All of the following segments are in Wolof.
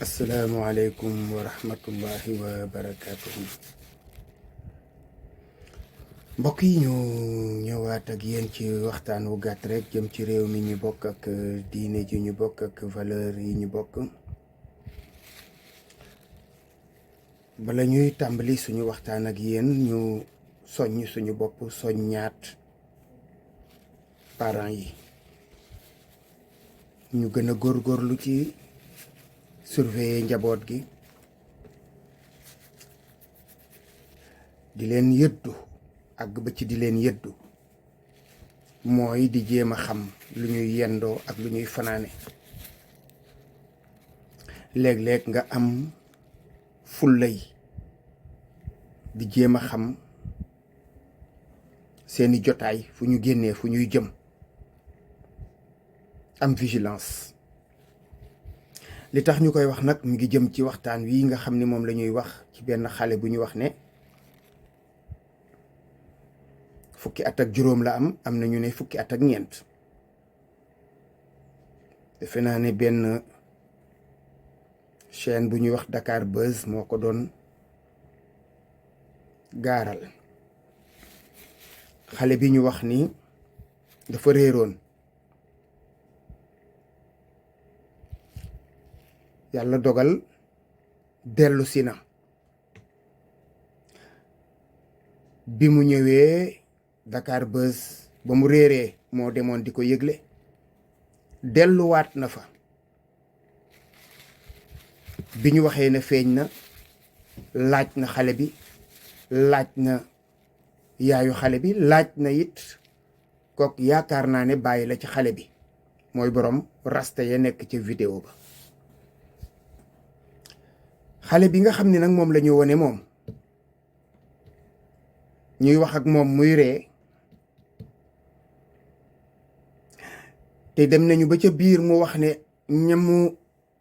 asalaamualeykum wa rahmatullahi wa barakaatuhu. Mbokk yi ñu ñëwaat ak yéen ci waxtaan wu gàtt rek jëm ci réew mi ñu bokk ak diine ji ñu bokk ak valeur yi ñu bokk. bala ñuy tàmbali suñu waxtaan ak yéen ñu soññ suñu bopp soññaat parents yi ñu gën a góorgóorlu ci surveiller njaboot gi, di leen yëddu àgg ba ci di leen yëddu mooy di jéem a xam lu ñuy yendoo ak lu ñuy fanaane. léeg-léeg nga am fullay di jéem a xam seeni jotaay fu ñu génnee fu ñuy jëm, am vigilance. li tax ñu koy wax nag mi ngi jëm ci waxtaan wi nga xam ni moom la ñuy wax ci benn xale bu ñu wax ne fukki at ak juróom la am na ñu ne fukki at ak ñeent. defe naa ne benn chaîne bu ñuy wax Dakar Buzz moo ko doon gaaral. xale bi ñu wax ni dafa réeroon, yàlla dogal dellu si na. bi mu ñëwee Dakar Buzz ba mu réeree moo demoon di ko yëgle, delluwaat na fa. bi ñu waxee ne feeñ na, laaj na xale bi, laaj na yaayu xale bi, laaj na it kook yaakaar naa ne bàyyi la ci xale bi, mooy borom rasta ya nekk ca vidéo ba. xale bi nga xam ne nag moom la ñu wone moom ñuy wax ak moom muy ree, te dem nañu ba ca biir mu wax ne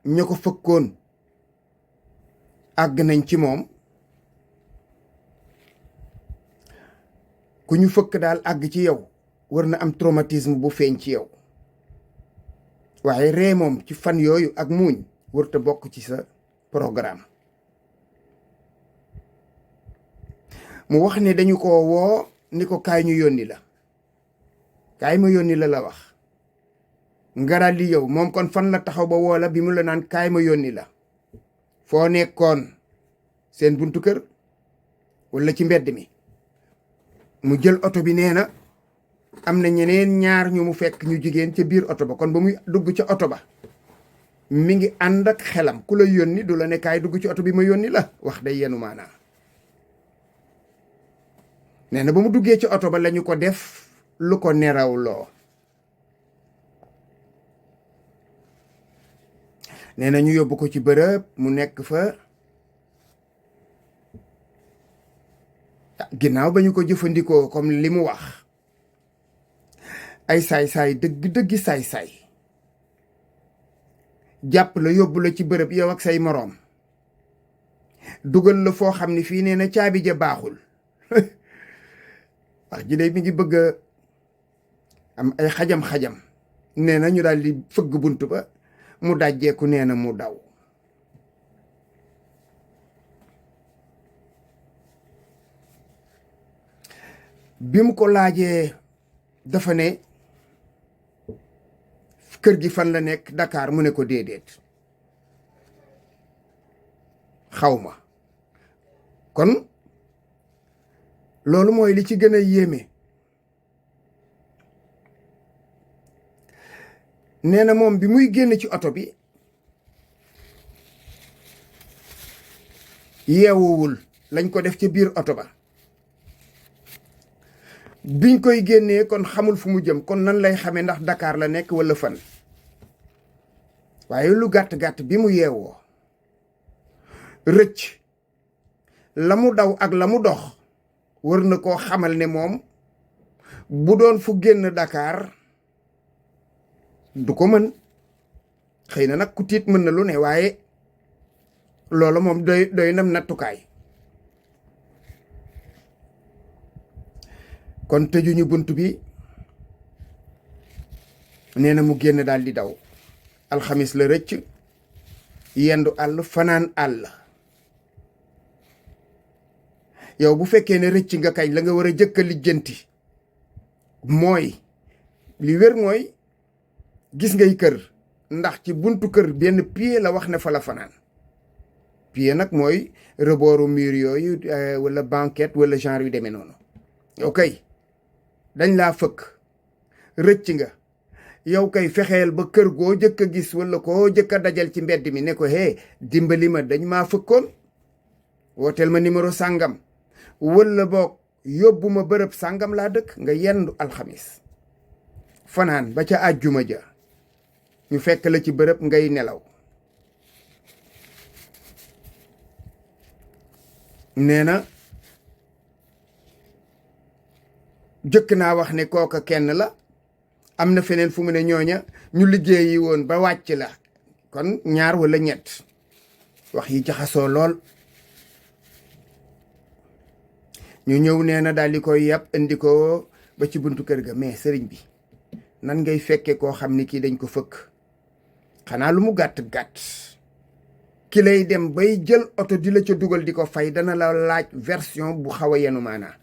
ña ko fëkkoon àgg nañ ci moom. ku ñu fëkk daal àgg ci yow war na am traumatisme bu feeñ ci yow, waaye ree moom ci fan yooyu ak muuñ warta bokk ci sa programme. mu wax ne dañu ko woo ni ko kaay ñu yónni la, kaay ma yónni la wax nga daal di yow. moom kon fan la taxaw ba woo la bi mu la naan kaay ma yónni la? foo nekkoon? seen buntu kër walla ci mbedd mi? mu jël oto bi, nee na am na ñeneen ñaar ñu mu fekk ñu jigéen ca biir oto ba. kon ba muy dugg ca oto ba mi ngi ànd ak xelam. ku la yónni du la ne kaay dugg ci oto bi ma yónni la, wax day yenu maanaa. nee na ba mu duggee ci oto ba lañu ko def lu ko nerawloo. nee na ñu yóbbu ko ci bërëb mu nekk fa. ginnaaw ba ñu ko jëfandikoo comme li mu wax, ay saay-saay dëgg-dëggi saay-saay jàpp la yóbbu la ci bërëb yow ak say moroom, dugal la foo xam ne fii nee na caabi ja baaxul. wax ji day mi ngi bëgg a am ay xajam-xajam. nee na ñu daal di fëgg bunt ba, mu dajjeeku, nee na mu daw. bi mu ko laajee dafa ne kër gi fan la nekk Dakar, mu ne ko déedéet xawma. kon loolu mooy li ci gën a yéeme. nee na moom bi muy génn ci oto bi yeewuwul, lañ ko def ci biir oto ba. biñ koy génnee kon xamul fu mu jëm. kon nan lay xamee ndax Dakar la nekk walla fan? waaye lu gàtt-gàtt bi mu yeewoo rëcc, la mu daw ak la mu dox wër na koo xamal ne moom bu doon fu génn Dakar du ko mën. xëy na nag ku tiit mën na lu ne, waaye loolu moom doy nam nattukaay. kon tëjuñu bunt bi, nee na mu génn daal di daw. alxamis la rëcc, yendu àll fanaan àll. yow bu fekkee ne rëcc nga kañ la nga war a jëkk a lijjanti mooy li wér mooy gis ngay kër, ndax ci buntu kër benn pied la wax ne fa la fanaan. pied nag mooy rebooru mur yooyu wala banquette wala genre yu demee noonu. ok dañ laa fëkk rëcc nga, yow kay fexeel ba kër goo jëkk a gis wala koo jëkk a dajal ci mbedd mi ne ko dimbali ma dañ maa fëkkoon, wooteel ma numéro sàngam wala boog yóbbu ma bërëb sàngam laa dëkk. nga yendu alxamis fanaan ba ca àjjuma ja ñu fekk la ci bërëb ngay nelaw. nee na jëkk naa wax ne kooka kenn la, am na feneen fu mu ne ñooña ñu liggéeyi woon ba wàcc la, kon ñaar wala ñett. wax yi jaxasoo lool. ñu ñëw nee na daal di koy yàpp indi ko ba ci buntu kër ga. mais sëriñ bi nan ngay fekke koo xam ni kii dañ ko fëkk? xanaa lu mu gàtt-gàtt ki lay dem bay jël oto di la ca dugal di ko fay dana la laaj version bu xaw a yenu maanaa.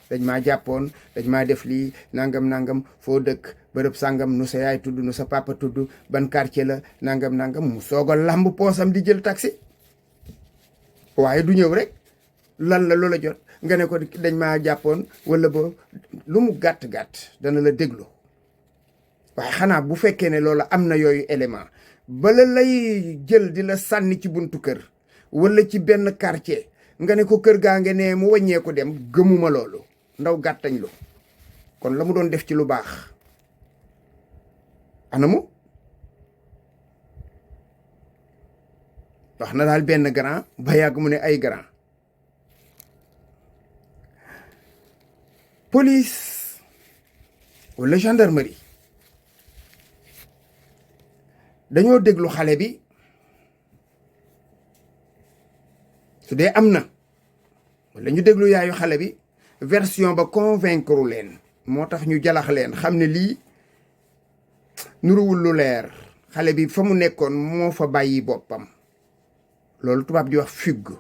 dañ maa jàppoon, dañ maa def lii nangam foo dëkk, bërëb sàngam, nu sa yaay tudd, nu sa papa tudd, ban quartier la, nangam mu soog a làmb poosam di jël taxi. waaye du ñëw rek lan la loola jot nga ne ko dañ maa jàppoon wala ba lu mu gàtt-gàtt dana la déglu. waaye xanaa bu fekkee ne loola am na yooyu élément bala lay jël di la sànni ci buntu kër wala ci benn quartier nga ne ko kër gaa nge ne mu wàññeeku dem, gëmuma loolu. ndaw gàttañ lu kon la mu doon def ci lu baax anamu. wax na daal benn grand ba yàgg mu ne ay grand. police wala gendarmerie dañoo déglu xale bi, su dee am na, wala ñu déglu yaayu xale bi, version ba convaincre leen, moo tax ñu jalax leen xam ne lii nuruwul lu leer. xale bi fa mu nekkoon moo fa bàyyi boppam. loolu tubaab di wax fugue.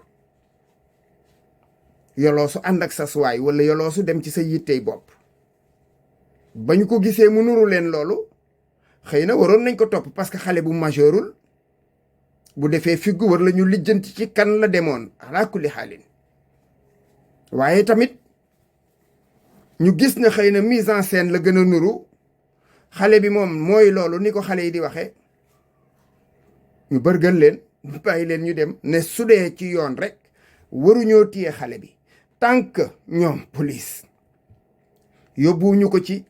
yoloosu ànd ak sa suwaay wala yoloosu dem ci sa yittey bopp. ba ñu ko gisee mu nuru leen loolu, xëy na waroon nañ ko topp parce que xale bu majeurul bu defee fugue war la ñu lijjanti ci kan la demoon ala kulli xaalin. waaye tamit ñu gis na xëy na mise en scène la gën a nuru. xale bi moom mooy loolu ni ko xale yi di waxee, ñu bërgël leen bàyyi leen ñu dem. ne su dee ci yoon rek waruñoo téye xale bi tant que ñoom police yóbbuwuñu ko ci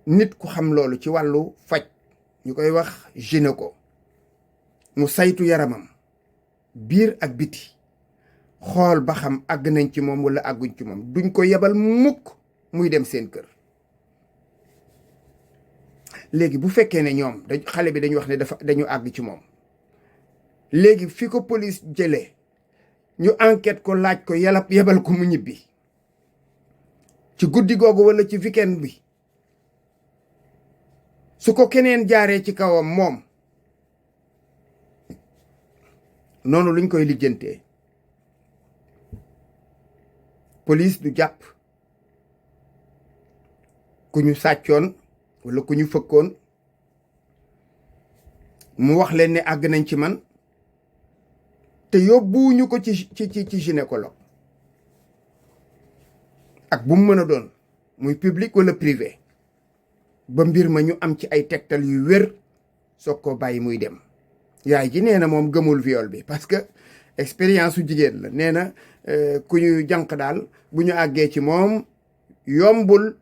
nit ku xam loolu ci wàllu faj, ñu koy wax gynéco, mu saytu yaramam biir ak biti, xool ba xam àgg nañ ci moom wala àgguñ ci moom. duñ ko yebal mukk muy dem seen kër. léegi bu fekkee ne ñoom xale bi dañu wax ne dañu àgg ci moom, léegi fi ko police jëlee ñu enquête ko, laaj ko, yebal ko mu ñibbi ci guddi googu wala ci weekend bi. su ko keneen jaaree ci kawam moom, noonu luñ koy lijjantee. police du jàpp ku ñu sàccoon wala ku ñu fëkkoon mu wax leen ne àgg nañ ci man te yóbbuwuñu ko ci gynécologue ak bu mu mën a doon, muy public wala privé, ba mbir ma ñu am ci ay tegtal yu wér soog ko bàyyi muy dem. yaay ji nee na moom gëmul viol bi parce que expérience su jigéen la. nee na ku ñu jànq daal bu ñu àggee ci moom yombul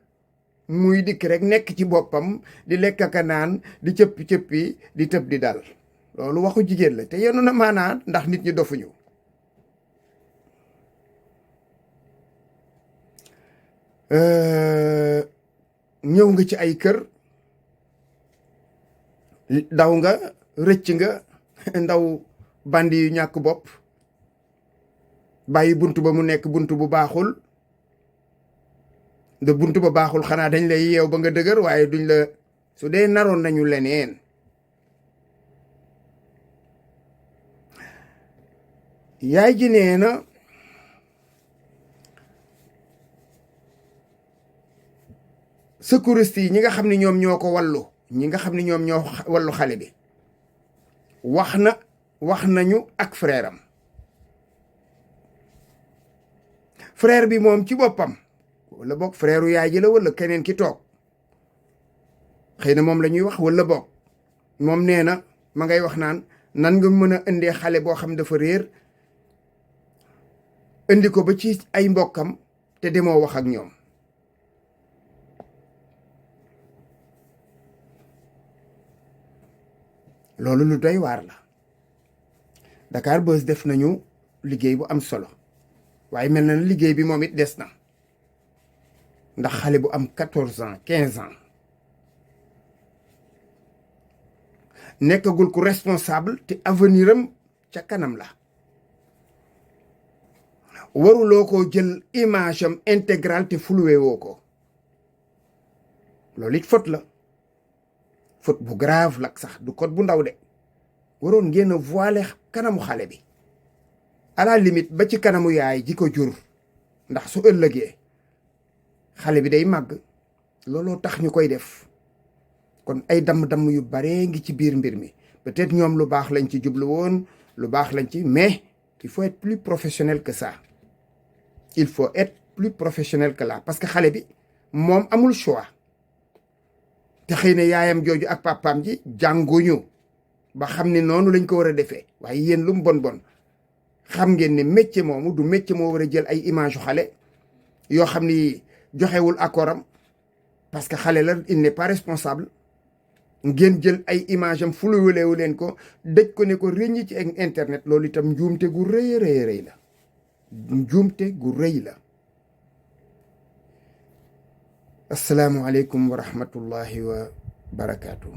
muy dikk rek nekk ci boppam di lekk ak a naan di cëppi di tëb di dal. loolu waxu jigéen la te yenu na maanaa ndax nit ñi dofuñu. ñëw nga ci ay kër, daw nga, rëcc nga, ndaw bandi yu ñàkk bopp, bàyyi bunt ba mu nekk bunt bu baaxul. de bunt ba baaxul xanaa dañ lay yeew ba nga dëgër, waaye duñ la, su dee naroon nañu leneen yaay ji nee na secouriste yi ñi nga xam ne ñoom ñoo ko wallu ñi nga xam ne ñoom ñoo wallu xale bi wax nañu ak frère am frère bi moom ci boppam wala boog frère yaay ji la wala keneen ki toog xëy na moom la ñuy wax wala boog moom nee na ma ngay wax naan nan nga mën a indee xale boo xam dafa réer indi ko ba ci ay mbokkam te demoo wax ak ñoom loolu lu doy waar la. Dakar Buzz def nañu liggéey bu am solo waaye mel na liggéey bi moom it des na ndax xale bu am 14 ans 15 ans nekkagul ku responsable te avenir am ca kanam la waruloo ko jël image am intégrale te floué woo ko loolu it faute la faute bu grave lak sax du code bu ndaw de waroon ngeen a voilé kanamu xale bi à la limite ba ci kanamu yaay ji ko jur ndax su ëllëgee xale bi day màgg looloo tax ñu koy def kon ay damm-damm yu bare ngi ci biir mbir mi peut-être ñoom lu baax lañ ci jublu woon lu baax lañ ci mais il faut être plus professionnel que ça il faut être plus professionnel que là parce que xale bi moom amul choix te xëy na yaayam jooju ak papaam ji jànguñu ba xam ne noonu lañ ko war a defee waaye yéen lu mu bon xam ngeen ne métier moomu du métier moo war a jël ay image yu xale yoo xam ni joxewul accord am parce que xale la il n'est pas responsable ngeen jël ay image am fuluwalewu leen ko dëj ko ne ko rëññi ci internet loolu itam njuumte gu rëy rëy la njuumte gu rëy la. asalaamualeykum wa rahmatullahi wa barakaatu.